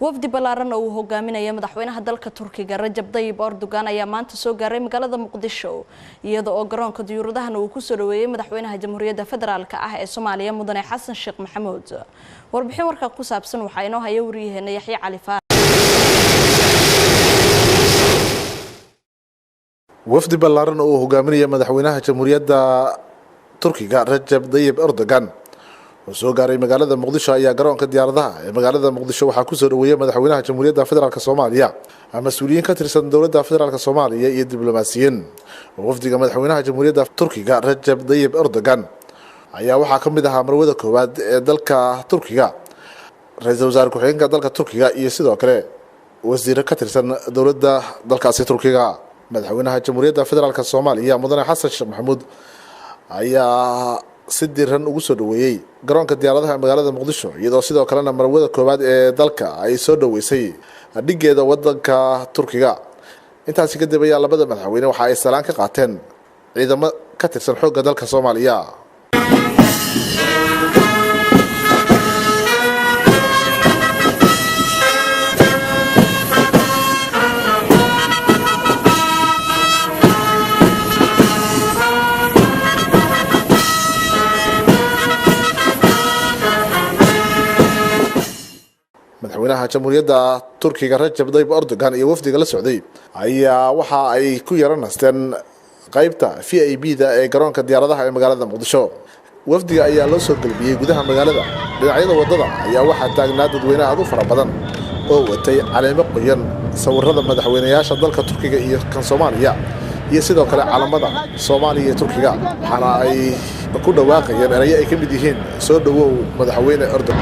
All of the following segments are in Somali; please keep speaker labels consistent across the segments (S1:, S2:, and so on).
S1: Wafdi ballaaran oo uu hogaaminaya madaxweynaha dalka Turkiga Rajab Dayib Erdogan ayaa maanta soo gaaray magaalada Muqdisho, iyada oo garoonka diyuuradahana uu kusoo dhaweeyey madaxweynaha Jamhuuriyadda Federaalka ah ee Soomaaliya, Mudane Xasan Sheekh Maxamuud. Warbixin warkaa ku saabsan waxaa inoo haya wariyaheena Yaxya Cali Faarax.
S2: Wafdi ballaaran oo uu hogaaminaya madaxweynaha Jamhuuriyadda Turkiga Rajab Dayib Erdogan oo soo gaaray magaalada Muqdisho ayaa garoonka diyaaradaha ee magaalada Muqdisho waxaa kusoo dhaweeyay madaxweynaha Jamhuuriyadda Federaalka Soomaaliya, mas-uuliyiin ka tirsan dowladda Federaalka Soomaaliya iyo diblomaasiyiin. Wafdiga madaxweynaha Jamhuuriyadda Turkiga Rajab Dayib Erdogan ayaa waxaa ka mid ahaa marwada koowaad ee dalka Turkiga, ra-iisul wasaare ku-xigeenka dalka Turkiga iyo sidoo kale wasiiro ka tirsan dowladda dalkaasi Turkiga. Madaxweynaha Jamhuuriyadda Federaalka Soomaaliya, Mudane Xasan Sheekh Maxamuud, ayaa si diiran ugu soo dhaweeyey garoonka diyaaradaha magaalada Muqdisho, iyadoo sidoo kalena marwada koowaad ee dalka ay soo dhaweysay dhigeeda wadanka Turkiga. Intaasi kadib ayaa labada madaxweyne waxa ay salaan ka qaateen ciidamo ka tirsan xoogga dalka Soomaaliya. Madaxweynaha Jamhuuriyadda Turkiga Rajab Dayib Erdogan iyo wafdiga la socday ayaa waxa ay ku yara nasteen qeybta VIP da ee garoonka diyaaradaha ee magaalada Muqdisho. Wafdiga ayaa loo soo gelbiyey gudaha magaalada. Dhinacyada wadada ayaa waxaa taagnaa dadweyne aad u fara badan oo watay caleemo qoyan, sawirada madaxweynayaasha dalka Turkiga iyo kan Soomaaliya, iyo sidoo kale calamada Soomaaliya iyo Turkiga, waxaana ay ku dhawaaqayeen erayo ay ka mid yihiin "Soo dhowow, Madaxweyne Erdogan".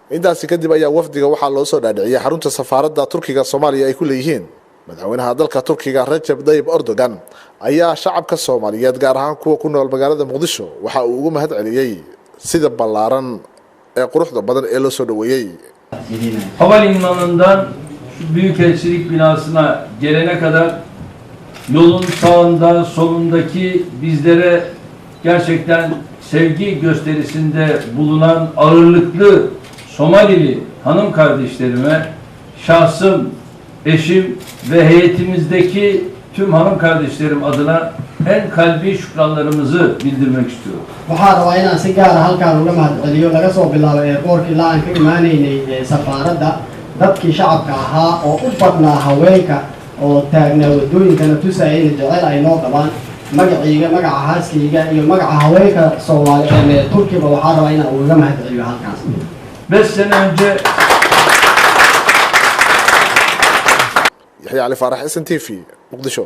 S2: Intaasi kadib ayaa wafdiga waxaa loo soo dhaadhiciyay xarunta safaaradda Turkiga Soomaaliya ay ku leeyihiin. Madaxweynaha dalka Turkiga Rajab Dayib Erdogan ayaa shacabka Soomaaliyeed, gaar ahaan kuwa ku nool magaalada Muqdisho, waxa uu ugu mahad celiyey sida ballaaran ee quruxda badan ee loo soo dhaweeyey.
S3: Havalimanından şu Büyükelçilik binasına gelene kadar yolun sağında solundaki bizlere gerçekten sevgi gösterisinde bulunan ağırlıklı Somalili hanım kardeşlerime şahsım, eşim ve heyetimizdeki tüm hanım kardeşlerim adına en kalbi şükranlarımızı bildirmek istiyorum.
S4: Waxaan rabaa inaan si gaara halkaan uga mahad celiyo, laga soo bilaabo airportka ilaa aan ka imaanaynay safaaradda, dadkii shacabka ahaa oo u badnaa haweenka oo taagnaa waddooyinkana tusayayna jecel ay noo qabaan. Magacayga, magaca xaaskayga iyo magaca haweenka Soomaali ee Turkiba waxaan rabaa inaan ugaga mahad celiyo halkaas.
S3: 5 sene önce
S2: Yaxya Cali Faarax, SNTV, Muqdisho.